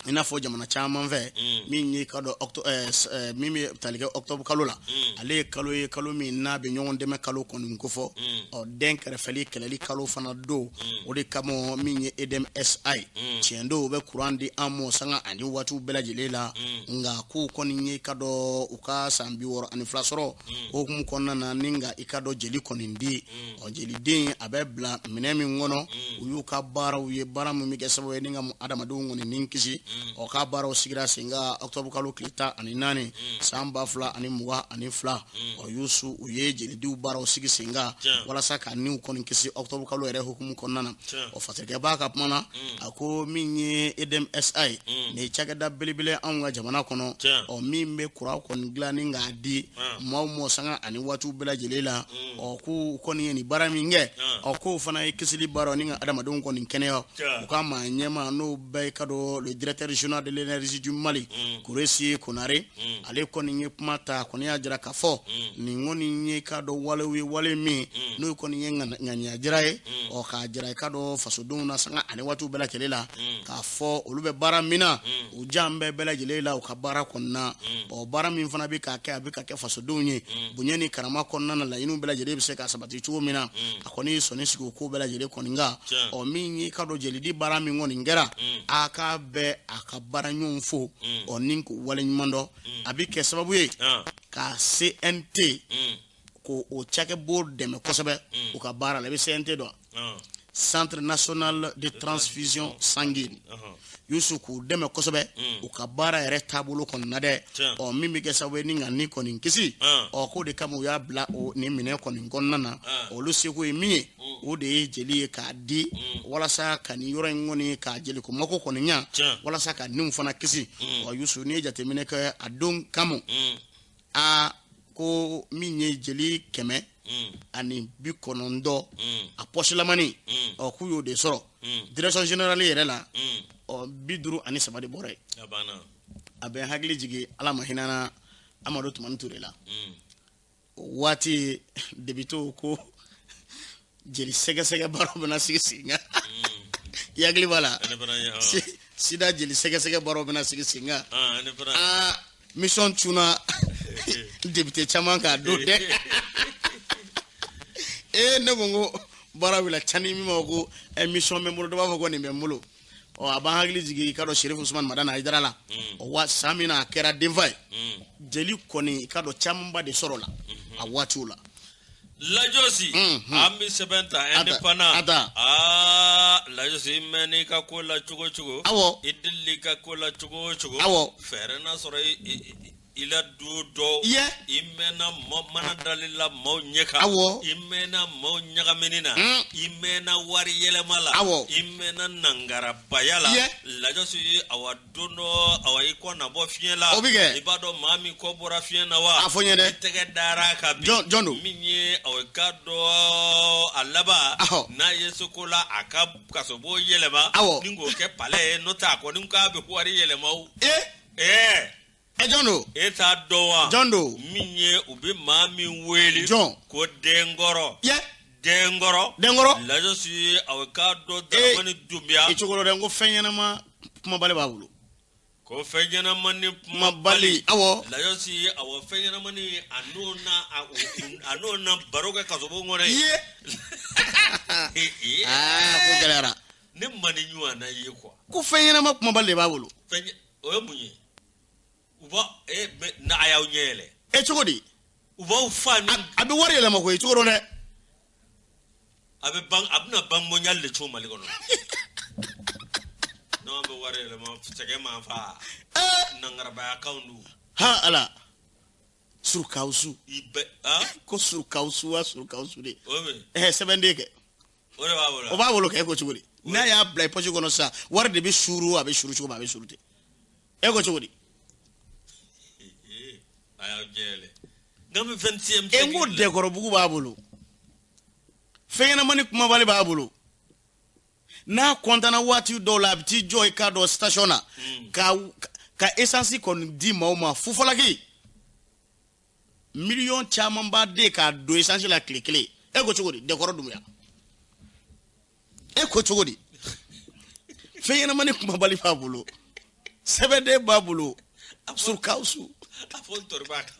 i n'a fɔ jamana caman fɛ, min ye, ka dɔn, min bɛ tali kɛ octobre kalo la, ale ye kalo ye, kalo min n'a bɛ ɲɔgɔn dɛmɛ kalo kɔni kofɔ. Ɔ, den kɛrɛfɛli kɛlɛli kalo fana don. O de kama, min ye EDM SA ye, tiɲɛ don, u bɛ kuran di an ma sanga ani waatiw bɛɛ lajɛlen la. Nka k'u kɔni ye, ka dɔn, u ka san 62 sɔrɔ o hukumu kɔnɔna na, ni ka i ka dɔn jeli kɔni di. Ɔ, jeliden a bɛ bila minɛn min kɔnɔ, u y'u ka baaraw ye, baara min bɛ kɛ sababu ye ni ka adamadenw kɔni ni kisi. Ɔ, k'a baaraw sigira sen kan octobre kalo tile 14 san 2022. Ɔ, Yusu, u ye jelidiw baaraw sigi sen kan walasa ka niw kɔni kisi octobre kalo yɛrɛ hukumu kɔnɔna na. Ɔ, fasirikɛba ka kuma na, a ko min ye EDM SA ye, nin ye cakɛda belebele anw ka jamana kɔnɔ, ɔ, min bɛ kuran kɔni dilan ni k'a di maaw ma sanga ani waatiw bɛɛ lajɛlen la. Ɔ, k'u kɔni ye nin baara min kɛ, ɔ, k'o fana ye kisili baara ni ka adamadenw kɔni kɛnɛya. U ka maa ɲɛma, n'o bɛɛ ka dɔn, le directeur général de l'énergie du Mali, Kuresi Konare, ale kɔni ye kuma ta. A kɔni y'a jira k'a fɔ nin kɔni ye, k'a dɔn, walew ye, wale min n'o kɔni ye ŋaniya jira ye. Ɔ, k'a jira i ka dɔn fasodenw na sanga ani waatiw bɛɛ lajɛlen la, k'a fɔ olu bɛ baara min na, u jan bɛ bɛɛ lajɛlen la u ka baara kɔnɔna. Ɔ, baara min fana bɛ ka kɛ, a bɛ ka kɛ fasodenw ye bonya ni karama kɔnɔna na, laɲiniw bɛɛ lajɛlen bɛ se ka sabati cogo min na. A kɔni ye sɔnni sigi o ko bɛɛ lajɛlen kɔni kan. Ɔ, min ye, ka dɔn, jelidi baara min kɔni kɛra, a k'a bɛɛ a ka baara ɲɔgɔn fo, ɔ, ni k'u waleɲuman dɔn. A bɛ kɛ sababu ye ka CNT, ko o cakɛbo dɛmɛ kosɛbɛ u ka baara la. I bɛ CNT dɔn? Centre national de transfusion sanguine. Yusu k'u dɛmɛ kosɛbɛ u ka baara yɛrɛ taabolo kɔni na dɛ. Ɔ min bɛ kɛ sababu ye ni ka ni kɔni kisi, ɔ k'o de kama u y'a bila o nin minɛn kɔni kɔnɔna na. Olu seko ye min ye, o de ye jeli ye k'a di walasa ka nin yɔrɔ in kɔni k'a jeliko mako kɔni ɲa, walasa ka niw fana kisi. Ɔ Yusu, n'i ye jateminɛ kɛ a don kama, a ko min ye jeli 190 a pɔsilamani, ɔ k'u y'o de sɔrɔ direction générale yɛrɛ la. Ɔ 53 de bɔra yen. A bɛ n hakili jigin, Ala ma hinɛna Amadu Tumani Ture la. O waati député ko jeli sɛgɛsɛgɛ baaraw bɛna sigi sen kan. I hakili b'a la, sida jeli sɛgɛsɛgɛ baaraw bɛna sigi sen kan. Aa, mission cunna député caman k'a don dɛ. Ee, ne ko n ko baara wulila cani min ma ko mission bɛ n bolo, dɔ b'a fɔ ko nin bɛ n bolo. Ɔ a b'an hakili jigin, i ka dɔn Serifu Usumani Madani Hayidara la. Ɔ wa san min na a kɛra denfa ye, jeli kɔni, i ka dɔn camanba de sɔrɔ la a waatiw la. Lajɔsi, an bɛ sɛbɛn ta Indépendant. Aa Lajɔsi, i mɛnn'i ka ko la cogo o cogo, i delil'i ka ko la cogo o cogo, fɛɛrɛ n'a sɔrɔ i la du dɔ, i mɛnna mana dali la maaw ɲɛ kan, i mɛnna maaw ɲagamini na, i mɛnna wari yɛlɛma la, i mɛnna nangarabaya la. Lajɔsi, awa don dɔ, awa i kɔ na bɔ fiɲɛ la. O bɛ kɛ. I b'a dɔn maa min kɔ bɔra fiɲɛ na wa? A fɔ n ye dɛ. I tɛgɛ dara a kan bi. Jɔn don? Min ye awa i ka dɔn a laban n'a ye seko la, a ka kasobo yɛlɛma ni k'o kɛ palais ye, n'o tɛ a kɔni k'a bɛ wari yɛlɛma o. Ee. Ɛ, jɔn don? E t'a dɔn wa? Jɔn don? Min ye u bɛ maa min wele. Jɔn? Ko Denkɔrɔ. Denkɔrɔ. Denkɔrɔ. Lajɔsi, awa k'a dɔn Daramani Dunbiya. I cogo dɔ dɛ, n ko fɛn ɲɛnama kumabali b'a bolo. Ko fɛn ɲɛnamani kumabali. Lajɔsi, awɔ, fɛn ɲɛnamani, a n'o na baro kɛ kasobon kɔnɔ yen. Aa, ko gɛlɛyara. Ne ma ni ɲɔgɔn na ye quoi. Ko fɛn ɲɛnama kumabali de b'a bolo. Fɛn o ye mun ye? U b'a na a y'aw ɲɛ yɛlɛ. E cogo di? U b'aw fa ni. A bɛ wari yɛlɛma koyi, cogo dɔn dɛ. A bɛ ban, a bɛna Banque mondiale de co Mali kɔnɔ. N'an bɛ wari yɛlɛma, sɛgɛn m'an fa. Nangarabaya kanw don. Ha Ala. Surukawusu. I bɛ han. Ko surukawusu wa surukawusu de. O ye mun ye? Sɛbɛnden kɛ. O de b'a bolo. O b'a bolo kɛ, e ko cogo di? N'a y'a bila i poche kɔnɔ sisan, wari de bɛ suuru, a bɛ suuru cogo min, a bɛ suuru ten. E ko cogo di? A y'aw ɲɛ yɛlɛ. N'an bɛ 26e E n ko Dɛkɔrɔbugu b'a bolo. Fɛn ɲɛnamani kumabali b'a bolo. N'a kɔntana waati dɔw la, a bɛ t'i jɔ i k'a dɔn station na ka essence kɔni di maaw ma fufalaki. Miliyɔn caman b'a den k'a don essence la tile kelen. E ko cogo di? Dɛkɔrɔ Dunbiya. E ko cogo di? Fɛn ɲɛnamani kumabali b'a bolo. Sɛbɛnden b'a bolo. Surukawusu. A fɔ n tori b'a kan.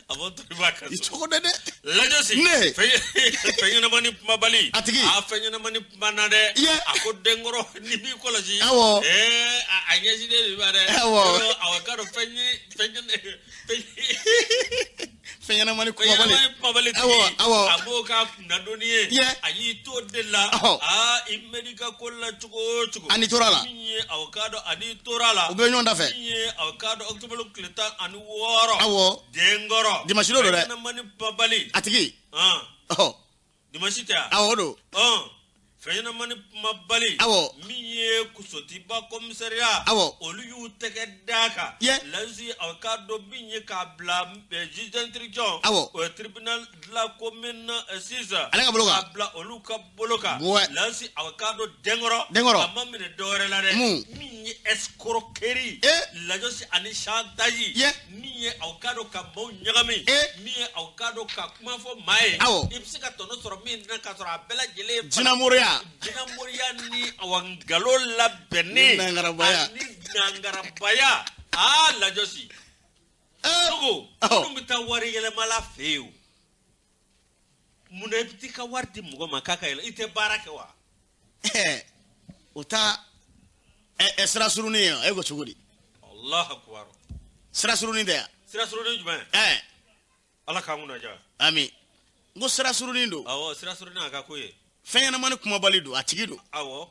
A fɔ n tori b'a kan. I cogo dɛ dɛ. Lajɔsi. Ne. Fɛn ɲɛnamani kumabali. A tigi. A fɛn ɲɛnamani kuma na dɛ. A ko Denkɔrɔ, ni b'i kɔlɔsi. A ɲɛsinnen de b'a dɛ. Awɔ, k'a dɔn fɛn ye fɛn Fɛn ɲɛnamani kumabali. Fɛn ɲɛnamani kumabali tigi. A b'o k'a kunnadonni ye. A y'i to de la. Aa, i mɛn'i ka ko la cogo o cogo. A n'i tora la. Min ye awɔ k'a dɔn a n'i tora la. U bɛ ɲɔgɔn da fɛ. Min ye awɔ k'a dɔn octobre tile 16. Denkɔrɔ. Dimanche don dɛ. Fɛn ɲɛnamani kumabali. A tigi. Dimanche tɛ wa? Awɔ, o don. Fɛn ɲɛnamani kumabali. Min ye Sotiba commissariat. Olu y'u tɛgɛ d'a kan. Lasi, aw k'a dɔn min ye k'a bila juge d'instruction. O ye tribunal de la commune 6. Ale ka bolo kan. K'a bila olu ka bolo kan. Lasi, aw k'a dɔn Denkɔrɔ. Denkɔrɔ. A ma minɛ dɔwɛrɛ la dɛ. Min ye escroquerie. Lajɔsi ani chantage. Min ye aw k'a dɔn ka maaw ɲagami. Min ye aw k'a dɔn ka kuma fɔ maa ye. I bɛ se ka tɔnɔ sɔrɔ min na k'a sɔrɔ a bɛɛ lajɛlen ye. Jinamoriya. Jinamoriya ni awa nkalon labɛnni. Nangarabaya. Ani nangarabaya. Aa Lajɔsi. Togo, minnu bɛ taa wari yɛlɛmala fɛ yen o. Munna i bɛ t'i ka wari di mɔgɔ ma k'a ka yɛlɛ, i tɛ baara kɛ wa? O ta sira surunin ye, e ko cogo di? Alahu akubar. Sira surunin tɛ yan? Sira surunin jumɛn? Ala k'an kunna diya. Ami. N ko sira surunin don. Awɔ, sira surunin a ka ko ye. Fɛn ɲɛnamani kumabali don, a tigi don. Awɔ.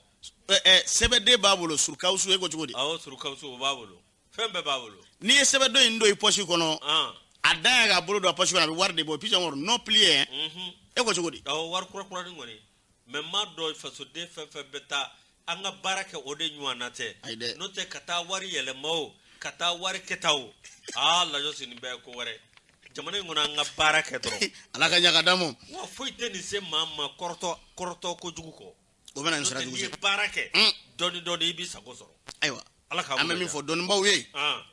Sɛbɛden b'a bolo, surukawusu, e ko cogo di? Awɔ, surukawusu, o b'a bolo, fɛn bɛɛ b'a bolo. N'i ye sɛbɛden in don i pɔsi kɔnɔ, a dan ye k'a bolo don a pɔsi kɔnɔ, a bɛ wari de bɔ, puis encore non plié. E ko cogo di? Awɔ, wari kura kuranin kɔni. Mais n m'a dɔn, fasoden fɛn fɛn bɛ taa, an ka baara kɛ, o de ɲɔgɔn na tɛ. Ayi dɛ. N'o tɛ, ka taa wari yɛlɛma o, ka taa wari kɛta o, aa, lajɔsi, nin bɛɛ ye ko wɛrɛ jamana in kɔnɔ. An ka baara kɛ dɔrɔn. Ala ka ɲa ka d'a ma. Wa foyi tɛ nin se maa ma kɔrɔtɔ kɔrɔtɔ kojugu kɔ. O bɛ na ni n'o sira tɛ, jugu n'i ye ye. Baara kɛ dɔɔni dɔɔni, i b'i sago sɔrɔ. Ayiwa. Ala k'a An bɛ min fɔ dɔnnibaw ye,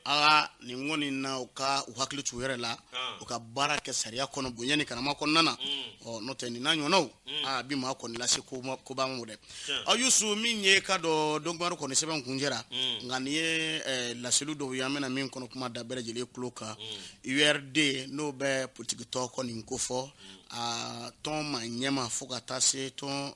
ala nin kɔni na, u ka u hakili t'u yɛrɛ la, u ka baara kɛ sariya kɔnɔ, bonya ni karama kɔnɔna na. Ɔ, n'o tɛ, nin n'a ɲɔgɔnnaw, aa, bi maa kɔni lase koba ma dɛ. Aw Yusu, min ye ka dɔn donkibaru kɔni sɛbɛn kun jɛra, nka nin ye laseliw dɔw ye, an bɛna min kɔnɔ kuma da bɛɛ lajɛlen tulo kan. URD, n'o bɛ politiki tɔn kɔni ko fɔ, a tɔn ma ɲɛma fo ka taa se tɔn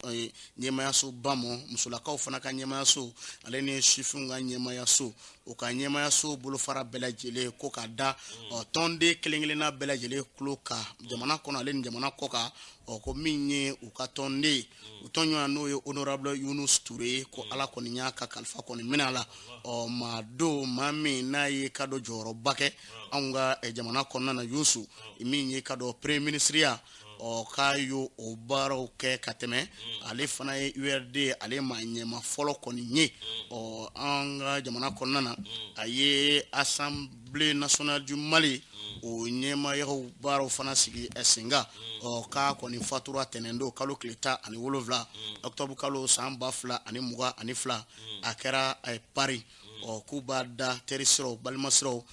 ɲɛmayasoba ma, musolakaw fana ka ɲɛmayaso, ale ni sifinw ka ɲɛmayaso, u ka ɲɛmayaso bolofara bɛɛ lajɛlen ko ka da ɔ tɔnden kelen kelenna bɛɛ lajɛlen tulo kan jamana kɔnɔ, ale ni jamana kɔ kan. Ɔ, ko min ye u ka tɔnden, u tɔnɲɔgɔn, n'o ye honorable Yunus Ture ye, ko Ala kɔni y'a ka kalifa kɔni minɛ a la. Ɔ, maa don, maa min n'a ye ka dɔ jɔyɔrɔba kɛ anw ka jamana kɔnɔna na, Yusu, min ye ka dɔ premier ministre ya, ɔ, k'a y'o o baaraw kɛ ka tɛmɛ. Ale fana ye URD ale maa ɲɛma fɔlɔ kɔni ye, ɔ, an ka jamana kɔnɔna na. A ye Assemblée nationale du Mali o ɲɛmayaw baaraw fana sigi sen kan. Ɔ, k'a kɔni fatura tɛnɛn don, kalo tile 17 octobre kalo san 2022, a kɛra Paris. Ɔ, k'u b'a da teri siraw, balima siraw,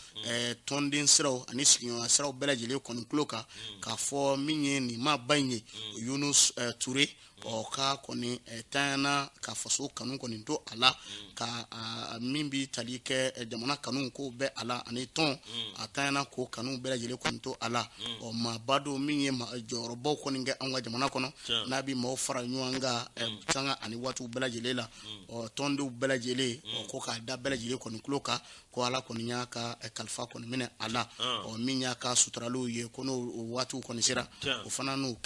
tɔnden siraw ani sigiɲɔgɔnya siraw bɛɛ lajɛlen kɔni tulo kan k'a fɔ min ye nin maaba in ye, Yunus Ture, ɔ, k'a kɔni tanyana ka faso kanu kɔni to a la, ka min bi tali kɛ jamana kanu ko bɛɛ a la, ani tɔn, a tanyana k'o kanu bɛɛ lajɛlen kɔni to a la. Ɔ, maaba don min ye jɔyɔrɔbaw kɔni kɛ anw ka jamana kɔnɔ, n'a bi maaw fara ɲɔgɔn kan sanga ani waatiw bɛɛ lajɛlen la. Ɔ, tɔndenw bɛɛ lajɛlen, ɔ, ko k'a da bɛɛ lajɛlen kɔni tulo kan ko Ala kɔni y'a ka kalifa kɔni minɛ a la. Ɔ, min y'a ka suturaliw ye, ko n'o waatiw kɔni sera, o fana n'o